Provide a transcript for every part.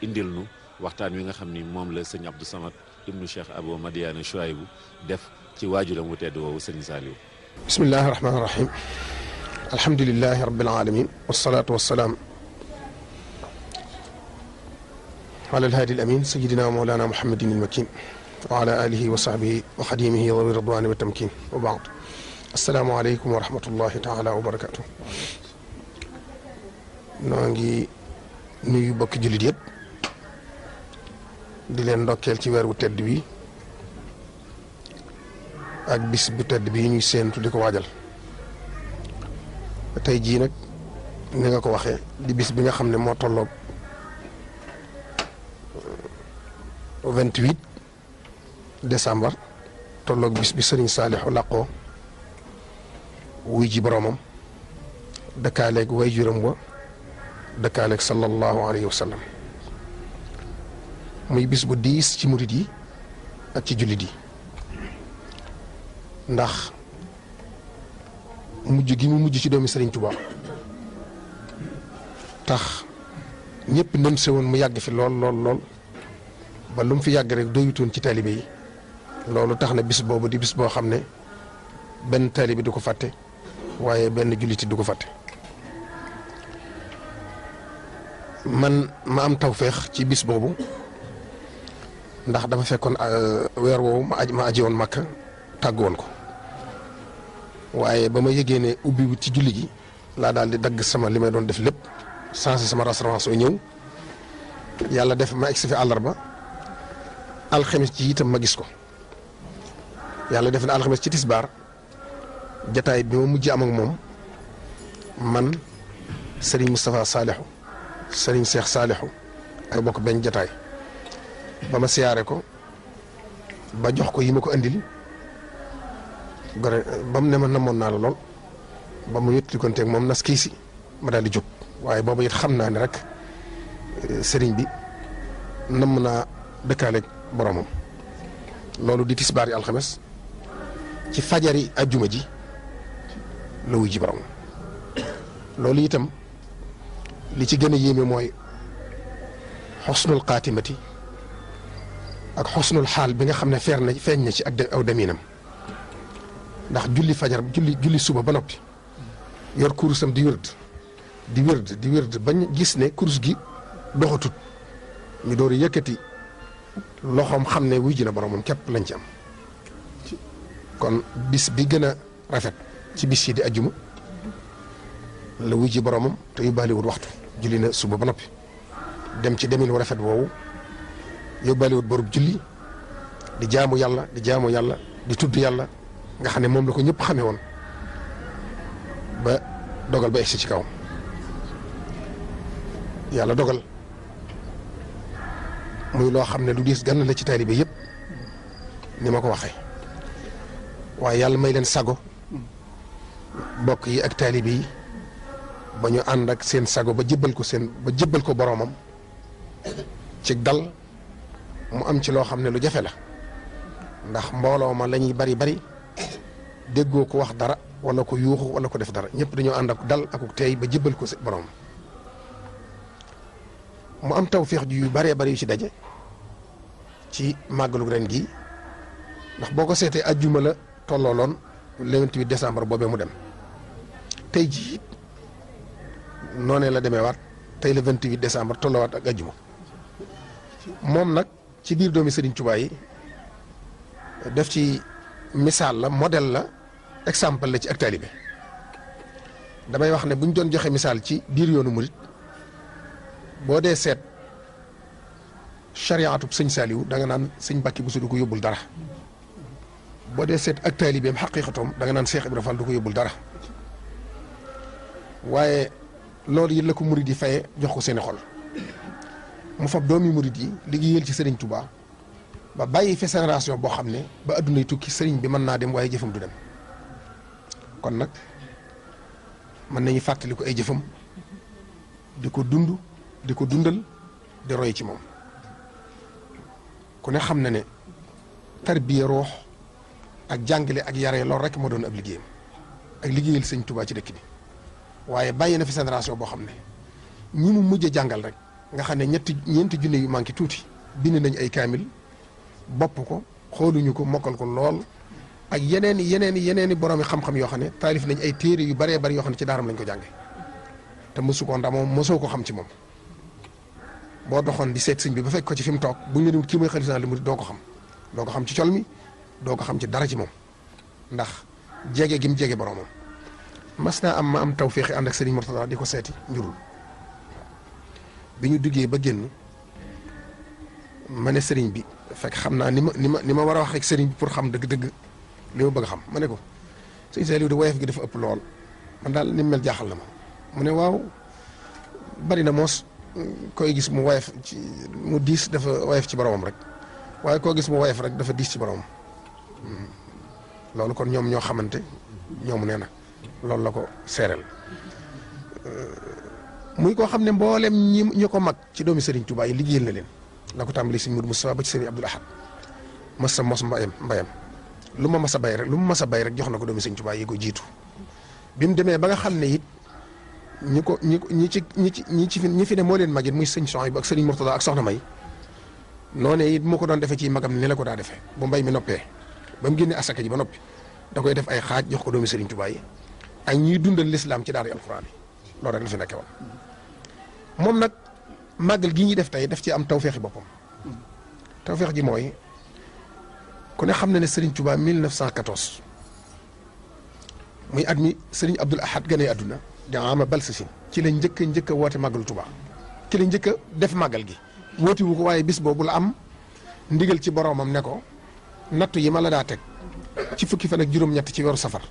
indil nu waxtaan wi nga xam ni moom la sëñ Abdou Samad ibnu Cheikh Abou Madiane Chouaïbou def ci waajuram wu tedd woowu sëñ Saliou. bismillahi rahmaani rahim alhamdulilahi rabbil alamin wasalaatu wasalaam ala alhaadi alamin sayidina mawlana muhammadin almakin wa ala alihi wa sahbihi wa xadimihi wa ridwani wa tamkin wa baad assalaamu aleykum wa rahmatullahi taala wa barakatuh. noo ngi nuyu bokki jullit yëpp di leen ndokkeel ci weer wu tedd wi ak bis bu tedd bii ñuy séentu di ko waajal tey jii nag ni nga ko waxee di bis bi nga xam ne moo tolloog 28 décembre tolloog bis bi Sëriñ Saalixu làqoo wuy ji boroomam dëkkaaleeg way juram wa dëkkaaleeg sallallahu alayhi wa sallam muy bis bu diis ci murit yi ak ci jullit yi ndax mujj gi mu mujj ci doomi Sëriñ Tuubaa tax ñëpp nem se woon mu yàgg fi lool lool lool ba lu mu fi yàgg rek doyutoon ci taalibe yi loolu tax na bis boobu di bis boo xam ne benn taalibe du ko fàtte waaye benn julliti du ko fàtte. man ma am tawféex ci bis boobu ndax dafa fekkoon weer woowu ma aji woon Makka tàgg woon ko waaye ba ma yëgee ne ubbi ci julli gi laa daal di dagg sama li may doon def lépp changé sama restauration ñëw yàlla def ma egsi fi àllarba alxames ci itam ma gis ko yàlla def na alxames ci tisbaar jataay bi ma mujj am ak moom man Serigne Moustapha Saliou Serigne Cheikh Saliou ak bokk benn jataay ba ma siyaare ko ba jox ko yi ma ko andil gore ba mu ne ma namoon naa la lool ba mu wétli konteeg moom nas kii si ma daal di jóg waaye boobu it xam naa ne rek sëriñ bi namm naa dëkkaaleeg boromam loolu di tisbaar yi alxames ci fajari ajjuma ji la wuy ji boromam loolu itam li ci gën a yéeme mooy xosnul xaatimati ak xosnul xaal bi nga xam ne feeñ na ci ak aw deminam ndax julli fajar julli suba ba noppi yor kurusam di wërd bañ gis ne kurus gi doxatut ñu door yëkkati loxoom xam ne wuy ji na boromam képp lañ ci am kon bis bi gën a rafet ci bis yi di ajjuma la wuy ji boromam te yóbbaaliwut waxtu julli na suba ba noppi dem ci demin wu rafet woowu yóbbaaliwut borub julli di jaamu yàlla di tudd yàlla nga xam ne moom la ko ñëpp xamee woon ba dogal ba egsi ci kawam yàlla dogal muy loo xam ne lu diis gann la ci taalibe yëpp ni ma ko waxee waaye yàlla may leen sago bokk yi ak taalibe yi ba ñu ànd ak seen sago ba jébbal ko boroomam ci dal mu am ci loo xam ne lu jafe la ndax mbooloo ma la ñuy bari déggoo ko wax dara wala ko yuuxu wala ko def dara ñëpp dañoo ànd ak dal ak teey ba jébbal ko boroom mu am tawféex yu baree bari yu ci daje ci màggalu ren gi ndax boo ko seetee ajjuma la tollooloon le 28 décembre boobee mu dem tey jii noonee la demee waat tey le 28 décembre tolloowaat ak ajjuma moom nag ci biir doomi Serigne Touba yi def ci misaal la modèle la exemple la ci ak taalibe damay wax ne bu ñu doon joxe misaal ci biir yoonu murit boo dee seet chariatub sëñ Saliou da nga naan sëñ Mbàkke Buso du ko yóbbul dara boo dee seet ak taalibeem xaqiiqatoom da nga naan Cheikh Ibra Fall du ko yóbbul dara waaye loolu it la ko murit yi faye jox ko seeni xol mu fab doomi murit yi liggéeyal ci Serigne Touba ba bàyyi fi génération boo xam ne ba addunay tukki sëriñ bi mën naa dem waaye jëfam du dem kon nag mën nañu fàttali ko ay jëfam di ko dund di ko dundal di roy ci moom ku ne xam na ne tarbiya roox ak jàngale ak yare loolu rek moo doon ab liggéeyam ak liggéeyal sëñ Touba ci dëkk bi waaye bàyyi na fi génération boo xam ne ñi mu mujj a jàngal rek nga xam ne ñeenti junne yu manqué tuuti bind nañ ay kaamil bopp ko xooluñu ko mokkal ko lool ak yeneen i borom yi xam-xam yoo xam ne taalif nañ ay téere yu bëree bëri yoo xam ne ci daaram lañ ko jànge te mosu ko ndamoo mosoo ko xam ci moom boo doxoon di seet sëñ bi ba fekk ko ci fi mu toog bu ñu ne kii mooy xalifa général des mourides doo ko xam ci col mi doo ko xam ci dara ci moom ndax jege gi mu jege boromam. mas naa am ma am tawféexi ànd ak Serigne Mourtada di ko seeti njurul bi ñu duggee ba génn ma ne Serigne bi fekk xam naa ni ma war a wax ak Serigne bi pour xam dëgg-dëgg li ma bëgg a xam ma ne ko sëñ Saliou de woyof gi dafa ëpp lool man daal ni mu mel jaaxal na ma mu ne waaw bari na moos koy gis mu woyof ci mu diis dafa woyof ci boromam rek waaye koo gis mu woyof rek dafa diis ci boromam loolu kon ñoom ñoo xamante ñoomu nee na loolu la ko seereel muy koo xam ne mboolem ñi ko mag ci doomi Serigne Touba yi liggéeyal na leen la ko tàmbali Serigne Modou Moustapha ba ci Serigne Abdoul Ahad mos sa mos mbayam lu ma mas a bay rek jox na ko doomi Serigne Touba yi ko jiitu bi mu demee ba nga xam ne it ñi fi ne moo leen mag it muy sëñ Souhaïbou ak Serigne Mourtada ak Soxna May noonee it moo ko doon defee ci magam ni la ko daa defee bu mbay mi noppee ba mu génnee asaka ji ba noppi da koy def ay xaaj jox ko doomi Serigne Touba yi ak ñuy dundal lislaam ci daara alxuraan yi loolu rek la fi nekkee woon moom nag màggal gi ñuy def tey daf ci am tawféexi boppam tawféex ji mooy ku ne xam na ne Serigne Touba 1914 muy at mi Serigne Abdoul Ahad gane àdduna di ama balsasin ci la njëkk a woote màggalu Touba ci la njëkk a def màggal gi woote wu ko waaye bis boobu la am ndigal ci boromam ne ko nattu yi ma la daa teg ci fukki fan ak juróom-ñett ci weeru safar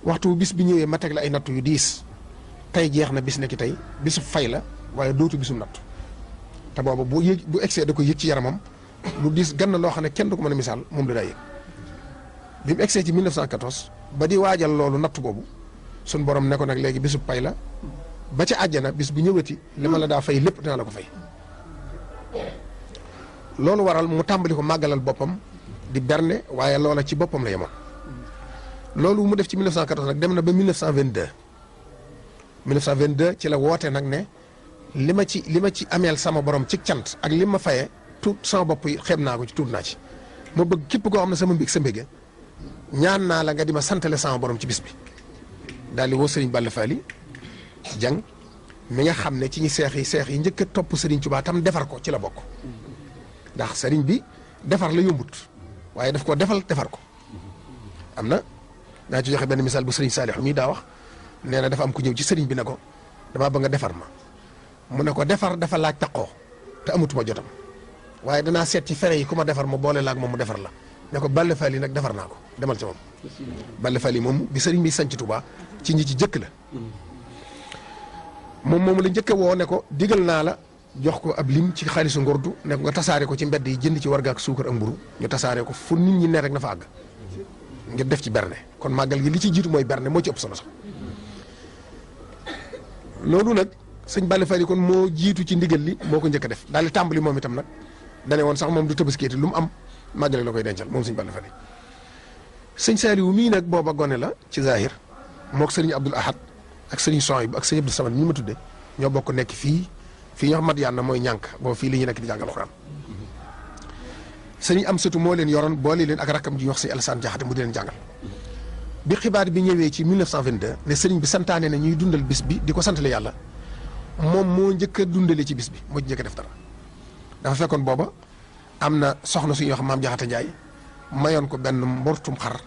waxtu bis bi ñëwee ma teg la ay nattu yu diis tey jeex na bis nekki tey bisu fay la waaye dootu bisum nattu te booba bu egsee da ko yëg ci yaramam lu diis gann loo xam ne kenn du ko mën a misaal moom la daa yëg bi mu egsee ci 1914 ba di waajal loolu nattu boobu suñ borom ne ko nag léegi bisu pay la ba ca àjjana bis bu ñëwati li ma la daa fay lépp dinaa la ko fay loolu waral mu tàmbali ko màggalal boppam di berne waaye loola ci boppam la yemoon loolu mu def ci 1914 nag dem na ba 1922 ci la woote nag ne li ma ci ameel sama borom ci cant ak li ma fayee tuut sama bopp xeeb naa ko ci tuut naa ci ma bëgg képp koo xam ne sama mbég sa mbége ñaan naa la nga di ma santale sama borom ci bis bi daal di woo Serigne Balla Fally Dieng mi nga xam ne ci ñi seex yi njëkk a topp Serigne Touba tam defar ko ci la bokk ndax Serigne bi defar la yombut waaye daf ko defar ko am na daa ci joxe benn misaal bu Serigne Saliou mii daa wax nee na dafa am ku ñëw ci Serigne bi ne ko damaa bëgg nga defar ma mu ne ko defar dafa laaj taqoo te amatuma jotam waaye danaa seet ci fere yi ku ma defar ma boole la ak moom mu defar la ne ko Balla Fally nag defar naa ko demal ca moom. Balla Fally moom bi Serigne bi sanc Touba ci ñi ci jëkk la moom la njëkk a woo ne ko digal naa la jox ko ab lim ci xaalisu ngordu ne ko nga tasaare ko ci mbedd yi jënd ci warga ak suukar ak mburu ñu tasaare ko fu nit ñi ne rek na fa àgg ngir def ci berne kon màggal gi li ci jiitu mooy berne moo ci ëpp solo sax loolu nag sëñ Balla Fally kon moo jiitu ci ndigal li moo ko njëkk a def daal di tàmbali moom itam nag dane woon sax moom du tëbaskeeti lu mu am màggale la koy dencal moom sëñ Balla Fally sëñ Saliou mii nag booba gone la ci zahir mook sëriñ Abdoul Ahad ak sëriñ Souhaïbou ak sëriñ Abdou Samad mi ma tudde ñoo bokk nekk fii ñoo xam mat yàlla mooy ñànk boobu fii li ñu nekk di jàngal Alxuraan sëriñ Amsatu moo leen yoroon boole leen ak rakkam ji ñu wax sëñ Alassane Diakhaté mu di leen jàngal bi xibaar bi ñëwee ci 1922 ne sëriñ bi santaane na ñuy dundal bis bi di ko santale yàlla moom moo njëkk a dundale ci bis bi moo ci njëkk a def dara dafa fekkoon booba am na soxna suñuy wax maam Diakhaté Ndiaye mayoon ko benn mbortum xar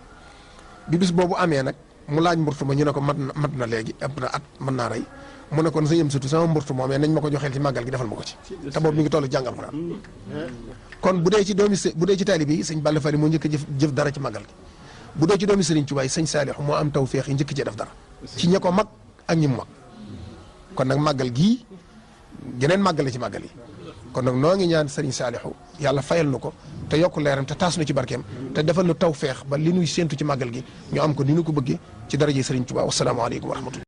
bi bis boobu amee nag mu laaj mbortu ma ñu ne ko mat na léegi ëpp na at mën naa rey mu ne kon sëñ Amsatu sama mbortu moomee nañ ma ko joxeel ci màggal gi defal ma ko ci te boobu mi ngi toll jàng Alxuraan kon bu dee ci taalibe yi sëñ Balla Fally moo njëkk a jëf dara ci màggal gi bu dee ci doomi Serigne Touba yi sëñ Saliou moo am tawféex yi njëkk cee def dara ci ña ko mag ak ñi mu mag kon nag màggal gii geneen màggal la ci màggal yi kon nag noo ngi ñaan Serigne Saliou yàlla fayal nu ko te yokk leeram te taas nu ci barkeem te defal nu tawféex ba li nuy séentu ci màggal gi ñu am ko ni nu ko bëggee ci daraje Serigne Touba wasalaamaaleykum wa rahmatullah